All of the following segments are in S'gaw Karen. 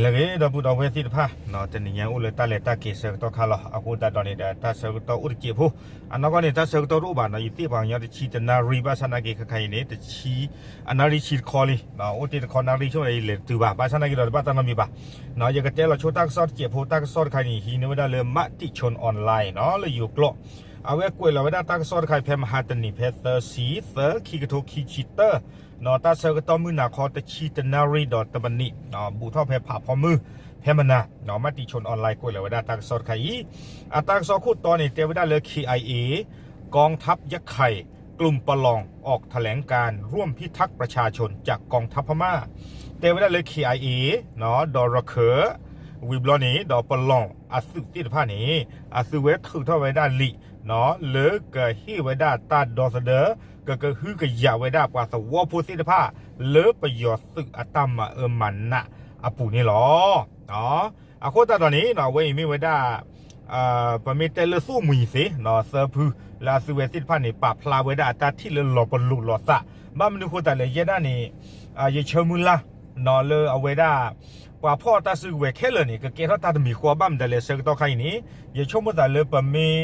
လၢအဂ့ၤ ဒီပုၢ်ဒီဝဲၢ်သ့ၣ်တဖၣ်, တနံၤညါအိၣ်လၢတၢ်လဲၤတၢ်က့ၤဆၢကတီၢ်ခါလီၤ. အဃိသတးဒီးန့ၣ်ဒီး တၢ်ဆၢကတီၢ်အိၣ်တစဲးဖိ, အနီၢ်ကီၢ်န့ၣ် တၢ်ဆၢကတီၢ်တအိၣ်ဘၣ်နီၤ, ယသ့ၣ်ပှၤကညီတဆံတနၣ်ရံၣ် ဘၣ်ဆၣ်နာ်က့ၤခဲခါအံၤန့ၣ် တဆံ, အနၣ်ရံၣ်ဆံတခီလံ, အိၣ်တ့ၢ်တခီနၣ်ရံၣ်ဆိၣ်ဒီး ယလဲၤတတုၤဘၣ်, ဘၣ်ဆၣ်နာ်က့ၤဒီးတဘၣ်တၢ်နီတမံၤဘၣ်. ယကတဲလီၤဆိတၢ်ကစီၣ်တစဲးဖိ, တၢ်ကစီၣ်တခါအံၤန့ၣ် ဟံးန့ၢ်ဝဲဒၣ်လၢ မးတံာ်ဆိ online နီၤ လၢယိၤကျိာ်, အဝဲကွဲးလီၤဝဲဒၣ်တၢ်ကစီၣ်တခါအံၤ ဖဲမဟါတနံၤ ဖဲသၢဆံသၢ ခံကထိခံဆံတၢ နီၤ တၢ်ဆၢကတီၢ်မုၢ်နၤခီ တဆံတနၣ်ရံၣ်ဒီးတမံးနံး, ဘူးထီၣ်ဖဲဖးဖီမုၢ် ဖဲမနၤ, မးတံာ်ဆိ online ကွဲးလီၤဝဲဒၣ်တၢ်ကစီၣ်တခါအံၤ, အတၢ်ကစီၣ်ခိၣ်တီန့ၣ် တဲဝဲဒၣ်လၢ เคไอเอ กองทัพยะไข่ กลุ่มปะหล่อง ออกแถลงการณ์ร่วมพิทักษ์ประชาชนจากกองทัพพม่า တဲဝဲဒၣ်လၢ เคไอเอ ဒီးရခၢၣ် ဝံၤဘျီန့ၣ် ဒီးပလီၢ်အသုးသ့ၣ်တဖၣ်န့ၣ် အသုဝဲထုးထီၣ်ဝဲဒၣ်လံာ် လၢကဟ့ၣ်ဝဲဒၣ်တၢ်ဒီသဒၢ ကကဟုကယာ်ဝဲဒၣ်ပှၤသဝီဖိသ့ၣ်တဖၣ် လၢပယီၤသုးအတၢ်မၤအၢမၤနးအပူၤန့ၣ်လီၤ. အဃိသတးဒီးန့ၣ် အဝဲအံၤမ့ၢ်ဝဲဒၣ် ပမ့ၢ်တဲလၢသိၣ်မှံၤသ့ၣ် သၢဖု လၢအသုဝဲသ့ၣ်တဖၣ်န့ၣ် ပာ်ဖျါဝဲဒၣ်အတၢ်ထံၣ်လၢလီၤပလိာ်လိာ်သး, ဘၣ်မနုၤဃိသတးလဲၣ် ယဲဒၣ်န့ၣ် ယဆၢမုၢ်လၢ် လၢအဝဲဒၣ် ပှၤဖီၣ်တၢ်စုကဝဲၤခဲလၢာ်န့ၣ် ကကဲထီၣ်တၢ်တမံၤဃီ ဘၣ်မနုၤလဲၣ် ဆၢကတီၢ်ခါအံၤန့ၣ် ယဆိကမိၣ်သးလၢပမ့ၢ်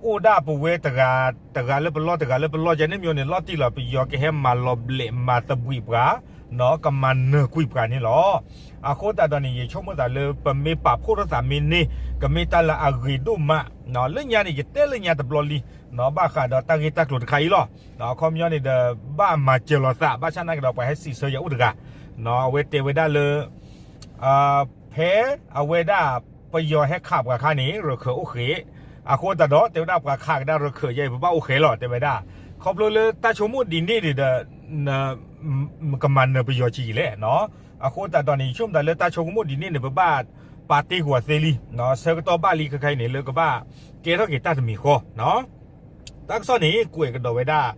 အိၣ်ဒၣ်ပဝဲတဂၤ တဂၤလၢပလီၢ် တဂၤလၢပလီၢ် ယန့ၣ်မ့ၢ်န့ၣ် လီၤတံၢ်လီၤ ပယီၤကဟဲမၤလီၤဘျဲးမၤသဘှံးပှၤ ကမၤနၢၤကွံာ်ပှၤန့ၣ်လီၤ. အဃိသတးဒီးန့ၣ် ယဆိကမိၣ်သးလၢပမ့ၢ်ပာ်ဖှိၣ်ထီၣ်သးမ့ၢ်န့ၢ် ကမ့ၢ်တၢ်လၢအဂ့ၤဒိၣ်မး, လၢညါန့ၣ် ယတဲလၢညါတဘျီလံ ဘၣ်ဃးဒီးတၢ်ဂ့ၢ်တၢ်ကျိၤတခါအံၤလီၤ. အခီပညီန့ၣ်ဒီး ဘၣ်မၤစၢၤလိာ်သး ဘၣ်ဆၣ်နာ်က့ၤဒီး ပှၤဟဲစံးဆၢယၤအိၣ်တဂၤ အဝဲတဲဝဲဒၣ်လၢ ဖဲအဝဲဒၣ် ပယီၤဟဲခးပှၤခါန့ၣ် ရခၢၣ်အိၣ်ဃ့ၢ်, အဃိသတးဒီး တဲဝဲဒၣ်ပှၤခးကဒါရခၢၣ်ယဲအံၤ ပဘၣ်အိၣ်ဃ့ၢ်လီၤ တဲဝဲဒၣ်. ခီဖျိလၢတၢ်ဆိကမိၣ်ဒ်န့ၣ်ဒီး ကမၤနၢၤပယီၤဆံးလဲၣ်. အဃိသတးဒီးန့ၣ် ယဆိကမိၣ်သးလၢတၢ်ဆိကမိၣ်ဒ်န့ၣ်န့ၣ် ပဘၣ်ပာ်တ့ၢ်ကွံာ်သ့လံ, ဆၢကတီၢ်ဘၣ်လံခဲခါအံၤန့ၣ် လၢကဘၣ်ကဲထီၣ်က့ၤတၢ်တမံၤဃီ တၢ်ကစီၣ်န့ၣ် ကွဲးကဒီးဝဲဒၣ်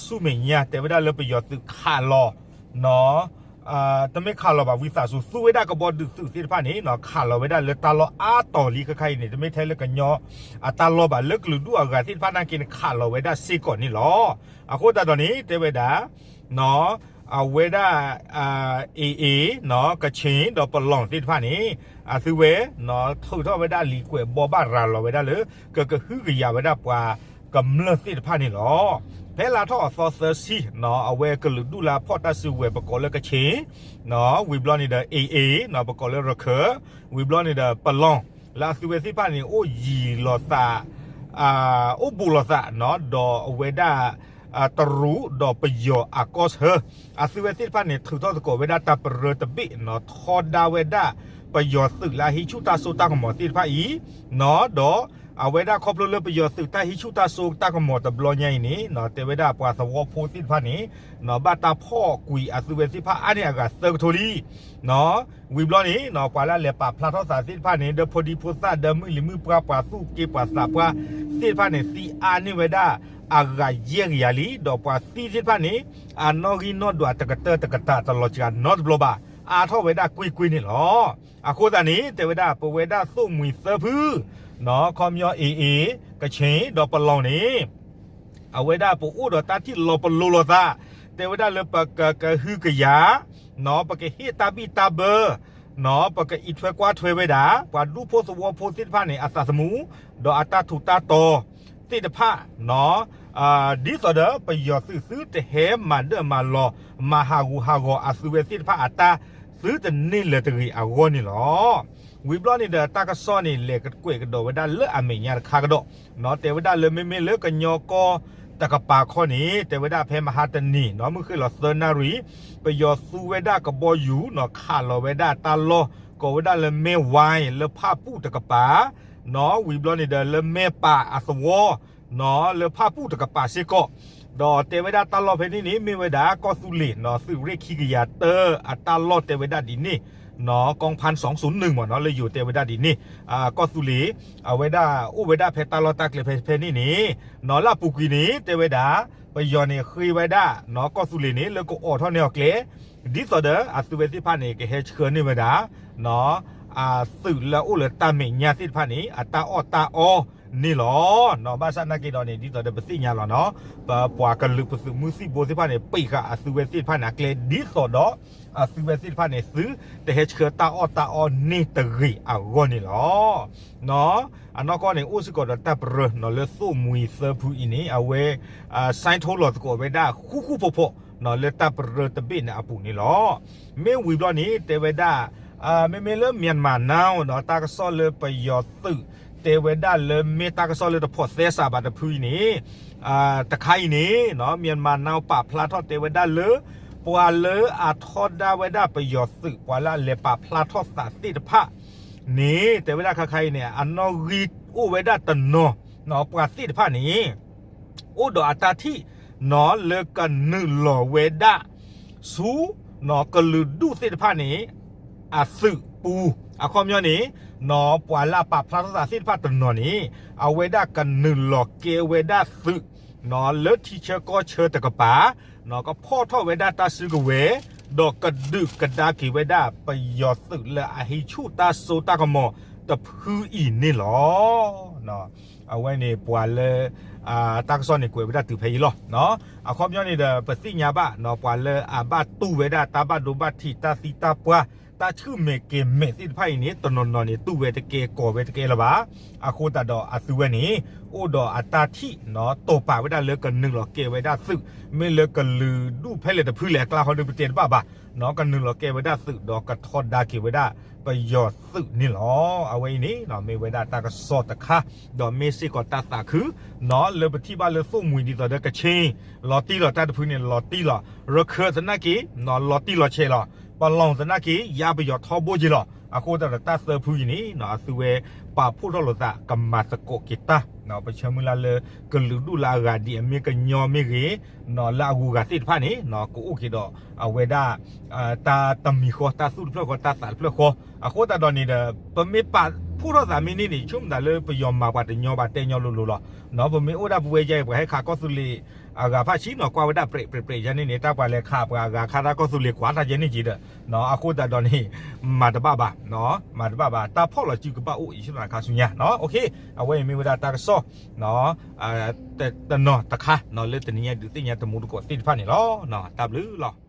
ဆူမဲာ်ညါ တဲဝဲဒၣ်လၢပယီၤသုးခးလီၤ တမ့ၢ်ခးလီၤဘၣ် ဝံသးစူၤ သူဝဲဒၣ်ကဘီဒုးသုးသ့ၣ်တဖၣ်န့ၣ် ခးလီၤဝဲဒၣ်လၢတၢ်လီၢ်အါတီၤလံခဲခါအံၤန့ၣ် တမ့ၢ်ထဲလၢကညီအတၢ်လီၢ်ဘၣ် လၢကလုာ်ဒူၣ်အဂၤသ့ၣ်တဖၣ်နာ်က့န့ၣ် ခးလီၤဝဲဒၣ်စ့ၢ်ကီးန့ၣ်လီၤ. အဃိသတးဒီးန့ၣ် တဲဝဲဒၣ် အဝဲဒၣ် AA ကချ့ၣ်ဒီးပလီၢ်သ့ၣ်တဖၣ်န့ၣ် အသုဝဲ ထုးထီၣ်ဝဲဒၣ်လံာ်ကွဲးဘီဘၣ်ရၤလီၤဝဲဒၣ်လၢ ကကဟုကယာ်ဝဲဒၣ်ပှၤကမျၢၢ်သ့ၣ်တဖၣ်န့ၣ်လီၤ. ဖဲလါထီၣ်အသီသၢဆံ အဝဲကလုာ်ဒူၣ်လၢအဖီၣ်တၢ်စုကဝဲၤ ပကိးလၢကချ့ၣ် ဝံၤဘျီန့ၣ်ဒီး AA ပကိးလၢရခၢၣ် ဝံၤဘျီန့ၣ်ဒီးပလီၢ် လၢအသုဝဲသ့ၣ်တဖၣ်န့ၣ် အိၣ်ယံၤလိာ်သး အိၣ်ဘူးလိာ်သး ဒီးအဝဲဒၣ် တရူးဒီးပယီၤအကီၢ်ဆၢ အသုဝဲသ့ၣ်တဖၣ်န့ၣ် ထုးထီၣ်သကိးဝဲဒၣ်တၢ်ပရၢတဘ့ၣ် ထီဒါဝဲဒၣ် ပယီၤသုးလၢအဟံးဆူၣ်တၢ်စိတၢ်ကမီၤသ့ၣ်တဖၣ်အံၤ ဒီးအဝဲဒၣ်ခီဖျိလၢပယီၤသုးတၢ်ဟံးဆူၣ်တၢ်စိတၢ်ကမီၤတဘျီညါအံၤန့ၣ် တဲဝဲဒၣ်ပှၤသဝီဖိသ့ၣ်တဖၣ်န့ၣ် ဘၣ်တၢ်ဖီၣ်ကွံာ်အသုဝဲသ့ၣ်တဖၣ်အါန့ၢ်အဂၤသၢကထိလံ ဝံၤဘျီန့ၣ် ပှၤလၢအလဲၤပာ်ဖျါထီၣ်သးသ့ၣ်တဖၣ်န့ၣ် ဒီးဖိဒံဖိသၣ် ဒီးမုၢ်လံၤမုၢ်ပှၢ် ပှၤသူၣ်က့ပှၤသးပှၢ်သ့ၣ်တဖၣ်န့ၣ် သံအါန့ၢ်ဝဲဒၣ်အဂၤယဲၢ်ကယၤလံ ဒီးပှၤသံသ့ၣ်တဖၣ်န့ၣ် အနီၣ်ဂံၢ်နီၣ်ဒွးတကတၢၢ်တကတၢၢ်တလီၤစှၤနီတဘျီဘၣ် အါထီၣ်ဝဲဒၣ်ကွ့ၢ်ကွ့ၢ်န့ၣ်လီၤ. အဃိသတးန့ၣ် တဲဝဲဒၣ်ပဝဲဒၣ်သိၣ်မှံၤသၢဖု ခီပညီ AA ကချ့ၣ်ဒီးပလီၢ်န့ၣ် အဝဲဒၣ်ပအိၣ်ဒီးတၢ်ထံၣ်လီၤပလိာ်လိာ်သး တဲဝဲဒၣ်လၢပကကဟုကယာ် ပကဟ့ၣ်တၢ်ဘံၣ်တၢ်ဘၢ ပကအံးထွဲကွၢ်ထွဲဝဲဒၣ် ပှၤဒူဖိသဝီဖိသ့ၣ်တဖၣ်န့ၣ် အသးသမူ ဒီးအတၢ်ထူးတၢ်တီၤသ့ၣ်တဖၣ် ဒ်သိးဒီးပယီၤသုးသုတဟဲမၤဒၢၣ်မၤလီၤ မၤဟးဂူာ်ဟးဂီၤအသုဝဲသ့ၣ်တဖၣ်အတၢ် သုတန့ၢ်လၢၤတဂ့ၤအဂီၢ်န့ၣ်လီၤ. ဝံၤဘျီန့ၣ်ဒီးတၢ်ကစီၣ်န့ၣ် လဲၤကွဲးကဒီးဝဲဒၣ်လၢအမဲာ်ညါတခါကဒီး တဲဝဲဒၣ်လၢမ့မ့ၢ်လၢကညီကီၢ်တကပၤခီန့ၣ် တဲဝဲဒၣ်ဖဲမဟါတနံၤ မုၢ်ဃ့ၢ်လီၤသၢနၣ်ရံၣ် ပယီၤသူဝဲဒၣ်ကဘီယူၤ ခးလီၤဝဲဒၣ်တၢ်လီၢ် ကိးဝဲဒၣ်လၢမဲၢ်ဝါ လၢဖၣ်ပူၣ်တကပၤ ဝံၤဘျီန့ၣ်ဒီးလၢမဲၢ်ပၢ်အသဝီ လၢဖၣ်ပူၣ်တကပၤစ့ၢ်ကီး ဒီးတဲဝဲဒၣ်တၢ်လီၢ်ဖဲန့ၣ်န့ၣ် မ့ၢ်ဝဲဒၣ်ကီၢ်သူလ့ၤ သုးရ့ၣ်ခံကယၤတၢအတၢ်လီၢ်တဲဝဲဒၣ်ဒ်န့ၣ် ကီၢ်ဖၣ် စီၤစူၤနုၢ်မ့ၢ်နီၤ လၢယိၤတဲဝဲဒၣ်ဒ်န့ၣ် ကီၢ်သူလ့ၤ အဝဲဒၣ်အိၣ်ဝဲဒၣ်ဖဲတၢ်လီၢ်တၢ်ကျဲဖဲဖဲန့ၣ်န့ၣ် လၢအပူၤကွံာ်န့ၣ် တဲဝဲဒၣ် ပယီၤန့ၣ်ဃ့ဝဲဒၣ် ကီၢ်သူလ့ၤန့ၣ် လၢကအိးထီၣ်န့ၢ်အီၤကျဲ ဒ်သိးဒီးအသုဝဲသ့ၣ်တဖၣ်န့ၣ် ကဟဲဆှၢန့ၢ်ဝဲဒၣ် အသုးလၢအအိၣ်လၢတၢ်မဲာ်ညါသ့ၣ်တဖၣ်န့ၣ် အတၢ်အီၣ်တၢ်အီ န့ၣ်လီၤ. ဘၣ်ဆၣ်နာ်က့ဒီးန့ၣ် ဒ်သိးဒီးပသ့ၣ်ညါလီၤနီၤ, ပပှၤကလုာ်ပသုးမုၢ်သံၣ်ဘိသ့ၣ်တဖၣ်န့ၣ် ပံးဃာ်အသုဝဲသ့ၣ်တဖၣ်န့ၣ် အကျဲဒ်သိးဒီး အသုဝဲသ့ၣ်တဖၣ်န့ၣ် သုတဟဲဆှၢတၢ်အီၣ်တၢ်အီန့ၢ်တဂ့ၤအဂီၢ်န့ၣ်လီၤ. အနီၢ်ကီၢ်န့ၣ် အိၣ်စ့ၢ်ကီးဒီးတၢ်ပရၢနီၤ လၢသိၣ်မှံသၢဖုအံၤန့ၣ် အဝဲ ဆဲးထိလီၤသကိးဝဲဒၣ်ဃူဃူဖိးဖိးနီၤ လၢတၢ်ပရၢတဘ့ၣ်န့ၣ်အပူၤန့ၣ်လီၤ. မ့ၢ်ဝံၤဘျီန့ၣ် တဲဝဲဒၣ် မ့မ့ၢ်လၢ Myanmar Now နီၤ တၢ်ကစီၣ်လၢပယီၤသုး တဲဝဲဒၣ်လၢမ့ၢ်တၢ်ကစီၣ်လၢတဖိးသဲစးဘၣ်တဖုအံၤန့ၣ် တခါအံၤန့ၣ်နီၤ Myanmar Now ပာ်ဖျါထီၣ်တဲဝဲဒၣ်လၢ ပှၤလၢအထီဒါဝဲဒၣ်ပယီၤသုး ပှၤလၢအလဲၤပာ်ဖျါထီၣ်သးသ့ၣ်တဖၣ်န့ၣ် တဲဝဲဒၣ်ခါခါအံၤန့ၣ် အနီၣ်ဂံၢ်အိၣ်ဝဲဒၣ်တနီၤနီၤ ပှၤသ့ၣ်တဖၣ်န့ၣ် အိၣ်ဒီးအတၢ်ထံၣ်နီၤ လၢကနုာ်လီၤဝဲဒၣ် ဆူနီၤ ကလုာ်ဒူၣ်သ့ၣ်တဖၣ်န့ၣ် အသုးပူၤ အခီပညီန့ၣ်နီၤ ပှၤလၢအပာ်ဖျါထီၣ်သးသ့ၣ်တဖၣ်တနီၤန့ၣ် အဝဲဒၣ်ကနုာ်လီၤကဲဝဲဒၣ်သုးနီၤ လၢထံဆၢကီၢ်ဆၢတကပၤ ကဖီၣ်ထီၣ်ဝဲဒၣ်တၢ်စုကဝဲၤ ဒီးကဒုးကဒါက့ၤဝဲဒၣ်ပယီၤသုးလၢအဟံးဆူၣ်တၢ်စိတၢ်ကမီၤတဖုအံၤန့ၣ်လီၤ. အဝဲန့ၣ်ပှၤလၢ တၢ်ကစီၣ်န့ၣ်ကွဲးဝဲဒၣ်တုၤဖဲအံၤလီၤ. အခီပညီန့ၣ်ဒီး ပသ့ၣ်ညါဘၣ်နီၤ ပှၤလၢအဘၣ်တူၢ်ဝဲဒၣ်တၢ်ဘၣ်ဒိဘၣ်ထံး တၢ်သံတၢ်ပှၢ် တၢ်ဆူၣ်မဲာ်ကဲၤမဲာ်သ့ၣ်တဖၣ်အံၤန့ၣ် တနီၤနီၤန့ၣ် တူၢ်ဝဲတကဲ ကိးဝဲတကဲလၢၤဘၣ်. အဃိသတးဒီးအသုဝဲန့ၣ် အိၣ်ဒီးအတၢ်ထံၣ်နီၤ တိာ်ပာ်ဝဲဒၣ်လၢကနုာ်လီၤကဲဝဲဒၣ်သုး မ့ၢ်လၢကလုာ်ဒူၣ်ဖဲလဲၣ်တဖုလဲၣ်အကျါဃီဒီး ပတဲတဘၣ်ဘၣ်နီၤ ကနုာ်လီၤကဲဝဲဒၣ်သုးဒီးကထီဒါက့ၤဝဲဒၣ်ပယီၤသုးန့ၣ်လီၤ. အဝဲအံၤန့ၣ် မ့ၢ်ဝဲဒၣ်တၢ်ကစီၣ်တခါ ဒီးမ့ၢ်စ့ၢ်ကီးတၢ်သးခုနီၤ လၢပထံၣ်ဘၣ်လၢသိၣ်မှံၤဒ်သိးဒီးကခ့ၣ် လီၤတံၢ်လီၤတၢ်တဖုန့ၣ် လီၤတံၢ်လီၤ ရခၢၣ်သနာ်က့ လီၤတံၢ်လီၤဆဲးလီၤ ပလီၢ်သနာ်က့ ယါပယီၤထီဘိက့ၤလီၤ. အဃိသတးဒီးတၢ်သၢဖုအံၤန့ၣ် အသုဝဲပာ်ဖှိၣ်ထီၣ်လိာ်သး ကမၤသကိးက့ၤတၢ် ပဆၢမုၢ်လၢ်လၢ ကလုာ်ဒူၣ်လၢအဂၤဒ်အမ့ၢ်ကညီမ့ၢ်ဂ့ၤ လၢအဂုၤအဂၤသ့ၣ်တဖၣ်န့ၣ် ကအိၣ်က့ၤဒီးအဝဲဒၣ် တၢ်တမံၤဃီ တၢ်သူၣ်တဖျၢၣ်ဃီ တၢ်သးတဖျၢၣ်ဃီ အဃိသတးဒီးန့ၣ်ဒီး ပမ့ၢ်ပာ်ဖှိၣ်ထီၣ်သးမ့ၢ်န့ၢ်န့ၣ် ဆိကမိၣ်သးလၢပယီၤမၤပှၤတညီဘၣ် တဲညီလိၤလိၤလီၤ. ပမ့ၢ်အိၣ်ဒၣ်ပဝဲယါအံၤ ပှၤဟဲခးကီၢ်သူလ့ၤအဂၤဖၣ်ဆံနီၤ ကွၢ်ဝဲဒၣ်ပြဲးပြဲးပြဲးယါန့ၣ်န့ၣ် တၢ်ပှၤလဲၤခးပှၤအဂၤခါတၢ်ကီၢ်သူလ့ၤကွၢ်တၢ်ယဲန့ၣ်က့ၤဒီး အဃိသတးဒီးန့ၣ် မၤတဘၣ်ဘၣ် မၤတဘၣ်ဘၣ် တၢ်ဖီၣ်လီၤစုကဘၣ်အိၣ် ယဆိကမိၣ်ခါဆူညါ အဝဲအံၤမ့ၢ်ဝဲဒၣ်တၢ်ကစီၣ် တနီၤတခါ လၢတနံၤညါဒုးသ့ၣ်ညါတမူတကိးသ့ၣ်တဖၣ်န့ၣ်လီၤ. တၢ်ဘျုးလီၤ.